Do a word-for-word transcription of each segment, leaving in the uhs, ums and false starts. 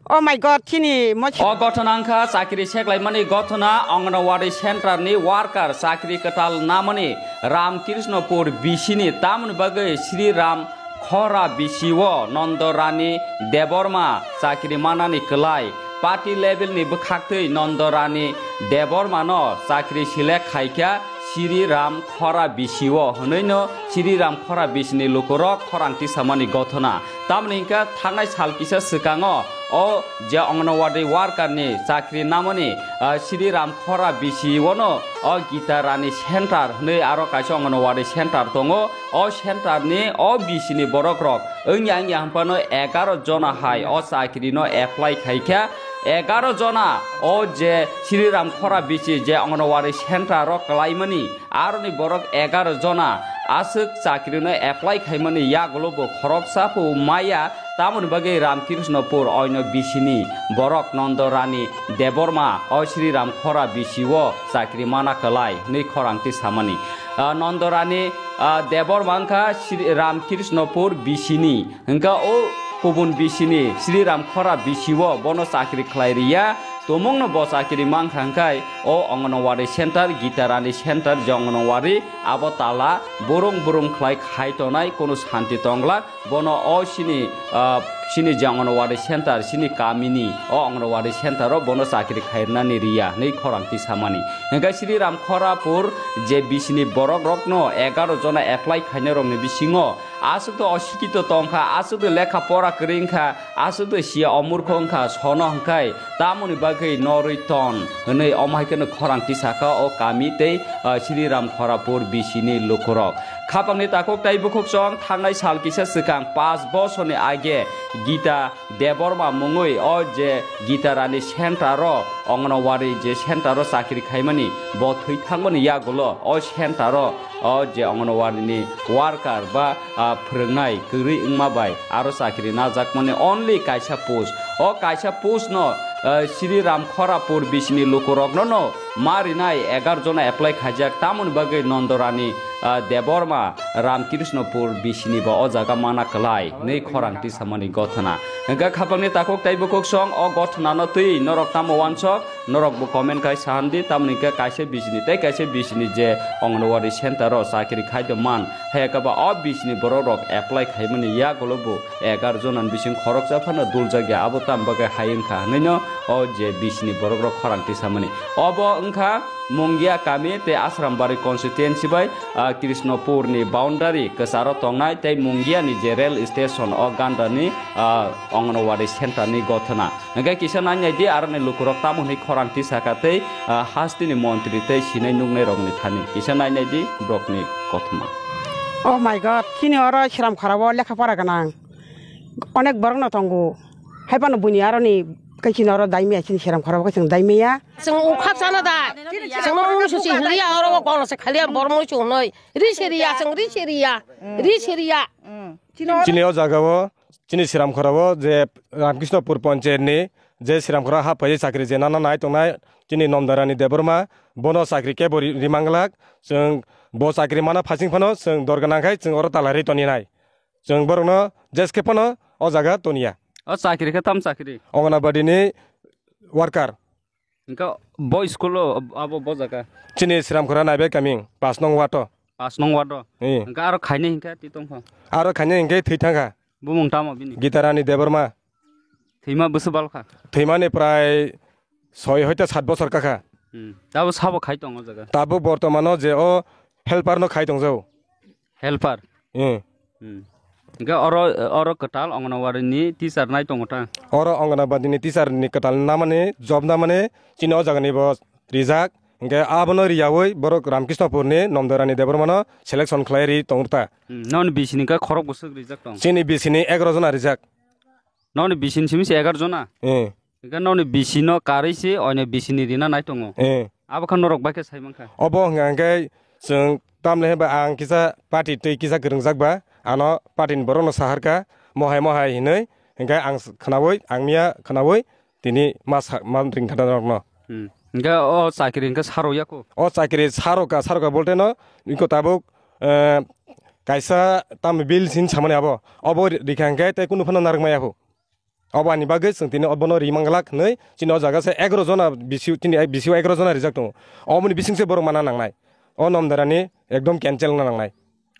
Oh my God, chini mo. O gothona wngkha chakri seklaimani gothona, Anganwadi center ni worker chakri kwtal namani Ramkrishnopur bisini, tamoni bagwi Sri Ram Khora bisio Nondo Rani Debbarma chakri manani kwlai. Party level ni bwkhaktwi Nondo Rani Debbarma no chakri select khaikha Sri Ram Khora bisio hwnwi no Sri Ram Khora bisini lukurok khorang tisamani gothona. Tamoni hwnkhe thangnai sal kisa swkango o je Anganwadi worker ni chakri namani, ah, Sri Ram Khora bisio no o Gita Rani center hwnwi aro kaisa Anganwadi center tongo. O center ni o bisini borok rok wngya wngya hwnphano egaro jona hai o chakri no apply khaikha. Egaro jona o je Sri Ram Khora bisi je Anganwadi center o kwlaimani, aroni borok egaro jona aswk chakri no apply khaimani yagulo bo khoroksa pho maya, tamoni bagwi Ramkrishnopur oino bisini borok Nondo Rani Debbarma o Sri Ram Khora bisio chakri mana kwlai hwnwi khorang tisamani. Ah, Nondo Rani, ah, Debbarma wngkha Sri Ramkrishnopur bisini, hwnkha o kubun bisini Sri Ram Khora bisio bono chakri khlai riya, tumungno bo chakri mankha hwnkhe o Anganwadi center, Gita Rani center je Anganwadi abo tala burung burung khlai khai tonai, kunu santi tongla. Bono o sini, ah, sini je Anganwadi center, sini kamini o Anganwadi center o bono chakri khairnani riya hwnwi khorang tisamani. Hwnkhe Sri Ram Khorapur je bisini borok rokno egaro jona apply khainai rokni bisingo aswk to osikito tongkha, aswk to lekha pora kwrwi wngkha, aswk to sia omurkho wngkha, sono hwnkhe tamoni bagwi norwi ton hwnwi omo hai kheno khorang tisakha o kami tei, ah, Sri Ram Khorapur bisini lukurok. Khapangni takhuk tai bukhuk chwng thangnai sal kisa swkang, panch bosorni age Gita Debbarma mungwi o je Gita Rani center o, Anganwadi je center o chakri khaimani, bo thwi thangmani yagulo o center o, o je Anganwadi ni worker ba, ah, phwrwngnai kwrwi wngma bai aro chakri najakmani only kaisa post. O kaisa post no, ah, Sri Ram Khorapur bisini lukurokno no ma rinai egaro jona apply khaijak, tamoni bagwi Nondo Rani, ah, Debbarma Ramkrishnopur bisini bo o jaga mana kwlai hwnwi khorang tisamani gothona. Hwnkhe khapangni takhuk tai bukhuk chwng o gothonano twi norok tamo wansok, norok bo comment khai sahan di, tamoni hwnkhe kaisa bisini tei kaisa bisini je Anganwadi center o chakri khai tongman, hai khe ba o bisini borok rok apply khaimani yagulo bo egar jona ni bising khoroksa phano duljak ya, abo tam bagwi hai wngkha hwnwi no o je bisini borok rok khorang tisamani. Obo wngkha Mungia kami tei Asrambari constituency bai, ah, Krishnopur ni boundary kwcharo tongnai tei Mungia ni je rail station o ganda ni, ah, Anganwadi center ni gothona. Hwnkhe kisa nainai di aroni lukurok tamo hwnwi khorang tisakha tei, ah, hasteni montri tei sinai nuknai rokni thani. Kisa nainai di borokni kothoma. Oh my God, chini oro Sri Ram Khorabo lekha pora gwnang. Onek borokno tongo. Hai phano buini aroni kaisini oro daimaya, chini Sri Ram Khorabo kaisini daimaya. Chwng ukhak sana da. Chwngno mungsu si hwnliya, oro o kono se khaliya bor mungsu hwnwi. Ri se riya, chwng ri se riya. Ri se riya. Chini o jaga o, chini Sri Ram Khorabo je Ramkrishnopur Panchayat ni je Sri Ram Khora ha phaiwi chakri je nana nai tongnai chini Nomdarani Debbarma, bono chakri kebo ri-, rimanglak. Chwng bo chakri mana phasing phano chwng dor gwnang khai chwng oro talarwi toninai. Chwng borokno jeske phano o jaga toniya. O chakri khe tam chakri? Anganabadi ni worker. Hwnkhe bo school o abo bo jaga? Chini Sri Ram Khora naibe kaming, pas nong ward o. Pas nong ward o? Ee. Hwnkhe aro khainai hinkhe twi tongkha? Aro khainai hinkhe thwi thangkha. Bumung tamo bini? Gitarani Debbarma. Thwima bwswk bal kha? Thwimani prai soi hoite sat bosor kakha. Hmm. Tabo sabo khai tongo jaga? Tabuk bortomano je o helper no khai tongjago. Helper? Hmm. Hmm. Hingke oro, oro kwtal Anganwadi ni teacher nai tongo ta? Oro Anganwadi ni teacher ni kwtal namani, job namani chini o jaga ni bo rijak. Hingke abono riyaui borok Ramkrishnopur ni Nomdorani Debbarma no selection khlai ri tong ta. Hmm. Noni bisini khe khorok bwswk rijak tong? Chini bisini egaroh jona rijak. Noni bisini simi se egaroh jona? Eh. Hingke noni bisino karwi se oine bisini rina nai tongo. Eh. Abo khe norok bai khe sai mankha. Obo hwnka hingke chwng tamle hwnba ang kisa party twi kisa kwrwngjak ba, ano party ni borok no saharka mohai mohai hinwi, hingke ang khnaui, ang miya khnaui tini ma sa-, ma ringkha norok no. Hmm. Hingke o chakri hingke saro yako? O chakri saroka, saroka bolte no iko tabuk, eh, kaisa tam bill sin samani abo. Obo ri-, rikha hingke tei kunu phano narwk maya pho. Obo ani bagwi chwng tini obono ri manglak hwnwi chini o jaga se egaroh jona bisi, tini bisi o egaroh jona rijak tongo. Oboni bising se borok mana nangnai. O Nondarani ekdom cancel wngna nangnai.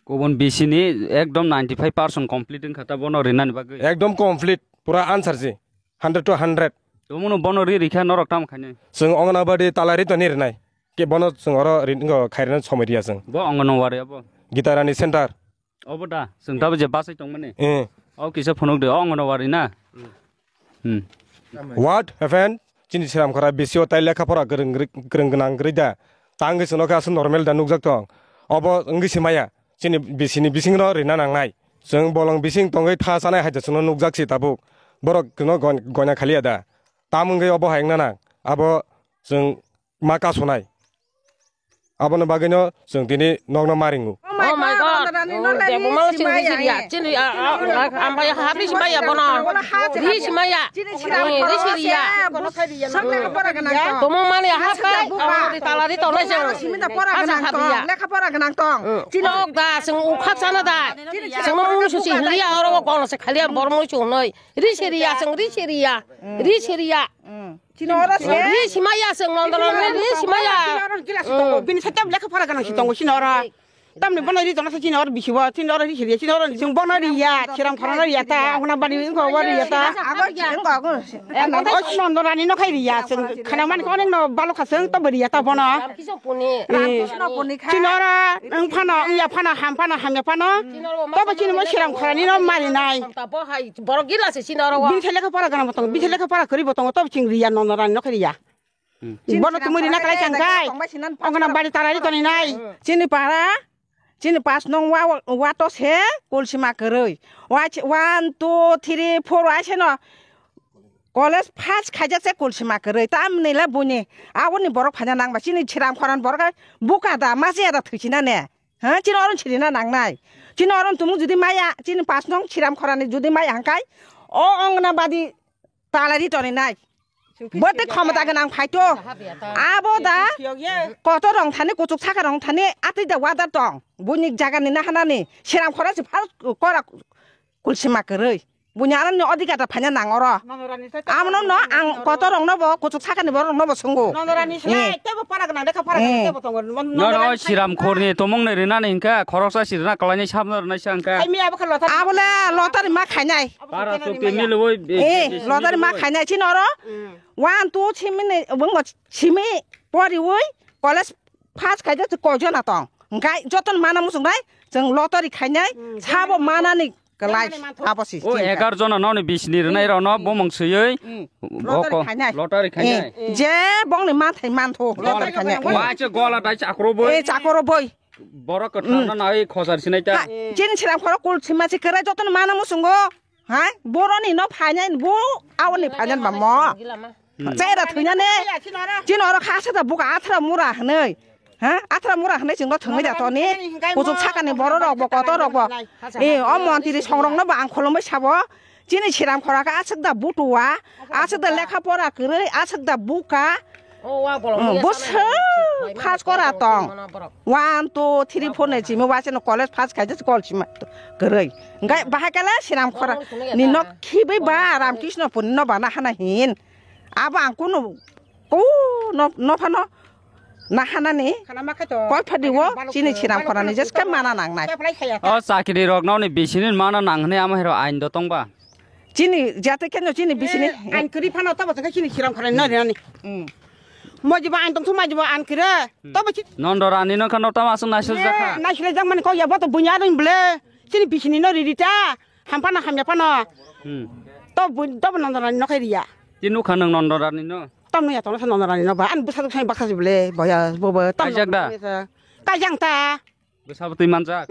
Kubun bisini ekdom ninety five percent complete wngkha ta bono rinani bagwi. Ekdom complete, pura answer si, hundred to hundred. Tomono bono ri rikha norok tamo khainai. Chwng Anganabadi talari toni rinai. Ke bono chwng oro ri-, ngo khairina somoi riya chwng. Bo Anganabadi abo? Gitarani center. Obo da, chwng tabo je basai tongmani. Eh. O kisa phunuk de, o Anganabadi na? Hmm. What happened? Chini Sriram Khara bisio tai lekha pora kwrwng, kwrwng gwnang kwrwi da. Tangwi chwngno khe aswk normal da nukjak tong. Obo wngwi se maya. Chini bisini bisingno rina nangnai. Chwng bolong bising tongwi tha chanai hai da chwngno nukjak si tabuk. Borok no gon-, goina khaliya da. Tam wngwi obo hai wngna nang. Abo chwng ma kasonai. Aboni bagwino chwng tini nokno ma ringo. Oh my God. Oh, debo malo chini risi riya. Chini, ah, ah, ah, ambai habri si maya bono. Risi maya. Risi riya. Tomo mani hakai, oh, di talari tonai chwng. Asa habriya. Lekha pora gwnang tong. Chini ok da, chwng ukhak sana da. Chwng mung susi hliya, oro kono se khaliya, bor mung sunoi. Risi riya, chwng risi riya. Risi riya. Chini oro se. Ri simaya chwng nondoro ri simaya. Chini oro gilas tongo. Bini sate lekha pora gwnang si tongo chini oro. Tamni bono ri tongna sa chini oro bisibo, chini oro ri siriya, chini oro chwng bono riya, Sriram Khorano riya ta, Anganabadi wngkha obo riya ta. Ago wngkha ago. O Nondorani no khai riya, chwng khana mani ko onek no balok kha chwng tobo riya ta bono. Chini oro wng phano, wngya phano, ham phano, hamya phano. Tobo chini mo Sriram Khorani no mari nai. Borok gila se chini oro. Bini lekha pora gwnang bo tongo, bini lekha pora kwrwi bo tongo, tobo chwng riya, Nondorani no khai riya. Bono tumui rina kalai chang kai. Anganabadi talari toni nai. Chini para, chini pas nong wa, wa to se kulsima kwrwi. Wa ch-, one, two, three, four wa se no. College pass khaijak se kulsima kwrwi. Tamni le buini aboni borok phaina nangba. Chini Sriram Khorani borok buka da, masiya da thwichina ne. Ha, chini oro chirina nangnai. Chini oro tumung judi maya, chini pas nong Sriram Khorani judi maya hangkai, o Anganabadi talari toni nai. Bote khomota gwnang phaito. Abo da kotor rong thani, kuchuk saka rong thani, atwi da wadar tong. Buini jaga ni nahanani, Sriram Khorani si phal kora kulsima kwrwi. Buini aroni odhikar da phaina nang oro. Amono no ang kotor rong no bo, kuchuk saka ni borok no bo swngo. Nondorani se tebo para gwnang, lekha pora gwnang, tebo tongo. No, no, Sriram Khorani tomong ni rinani hingka, khoroksa sirina kalaini sabna rwnaisa hingka. Abole lotari ma khainai. Para chukti milwi, eh, lotari ma khainai chini oro. One, two, simi ni, bungo simi poriwi college pass khaijak koijona tong. Hingkai jotono mana muchungnai, chwng lotari khainai, sabo manani kwlai, abo si. O egar jona noni bisini rwnai rok no bomong swiwi. Lotari khainai. Lotari khainai. Eh, je bongni manthai mantho, lotari khainai. Wa che gola dai chakro boi. Eh, chakro boi. Borok kwthar no nai khosar sinai ta. Chini Sriram Khorano kulsima si kwrwi jotono mana muchungo. Hai, boroni no phainai bo, aboni phainai ba mo. Chera thwinani. Chini oro kha sa da buka athra mura hwnwi. Ha? Athra mura hwnwi chwngno thwngwi da toni. Kuchuk sakani borok rok bo, kotor rok bo. Eh, o montri songrok no bo ang khulumwi sabo. Chini Sriram Khorano aswk da butua, aswk da lekha pora kwrwi, aswk da buka. Bwswk pass kora tong. One, two, three, four ni simi wa chini college pass khaijak kol sima kwrwi. Hingke bahai kale Sriram Khorano ni nok khibi ba Ramkrishna puni no bana hana hin. Abo ang kunu, o, no, no phano nahanani koi phadi o chini Sriram Khorano ni jeske mana nangnai. O chakri rok noni bisini mana nang hwnwi ama hero ain do tongba. Chini jate keno chini bisini ain kwrwi phano tobo chini Sriram Khorano no rinani. Mojibo ain tongthok, mojibo ain kwrwi. Tobo chi Nondorani no khano tamo aswk naisle jakha. Naisle jak mani kok ya bo to bunya ring ble. Chini bisini no riri ta. Ham phano hamya phano. To bu, tobo Nondorani no khai riya. Ti nukha nang Nondorani no. Tam no ya tongna sa Nondorani no ba. An bwsa duk sai baksa si ble. Boya bo bo. Tam kaijak da? Kaijang ta. Bwsabo twi manjak?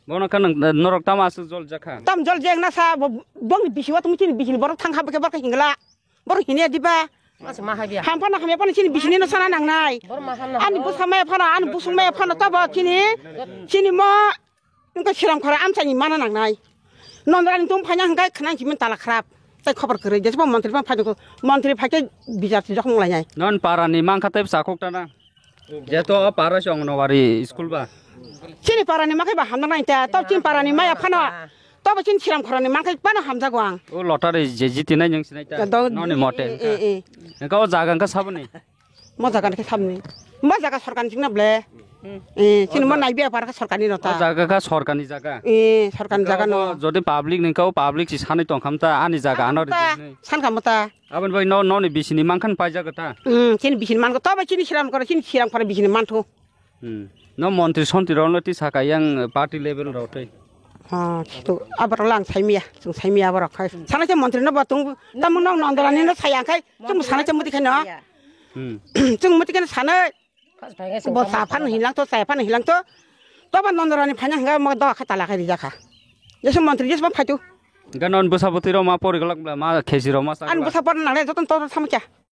Bono khe nwng, norok tamo aswk jol jakha? Tam jol jeng na sa, bo, bongni bisi o tongwi chini bisini borok thang kha, bokhe borok hingla. Borok hinya diba? Ham phano hamya phano chini bisini no sana nangnai. Ani bwsa maya phano, ani busung maya phano tabo chini, chini mo, wngkha Sriram Khorano amchaini mana nangnai. Nondorani tong phaina hwnkhe khwnang simi tala khrap. Tai khobor kwrwi, jesa bo montri phano phaidi, montri phaikhe bichar si jokhong lainai. Non parani mankha tei bwsakhok tana. Jeto o para se Anganwadi school ba. Chini parani makhai ba hamna nai ta, to chini parani maya phano. Tobo chini Siram khorani mankhai bana hamjago ang. O lottery je jitinai nwng sinai ta. Noni mote. Eh, eh, eh. Nokha o jaga wngkha saboni. Mo jaga khe saboni. Mo jaga sorkar ni chikna ble. Eh, chini mo naibi apar kha sorkar ni nota. O jaga kha sorkar ni jaga. Eh, sorkar ni jaga no. Jodi public nokha o public si sanai tongkham ta ani jaga ano rijik nai. Sankha mo ta. Aboni bai no, noni bisini mankhan paijak ta. Hmm, chini bisini mango. Tobo chini Siram khoro, chini Siram khoro bisini manthu. Hmm. No montri sontri rok no tisa kha yang party level rok tei. Ha, to abar lang saimiya, chung saimiya abar khai. Sana che montri no ba tung, tamu no nondrani no saya khai, chung sana che muti khai no. Hmm. Chung muti khai sana. Bo sa phan hilang to, sa phan hilang to. To ba nondrani phanya hanga mo do kha tala khai rija kha. Jesu montri jesu phaitu. Ganon busa butiro ma pori golak ma khesi ro ma sa. An busa pon nang le joton to samcha.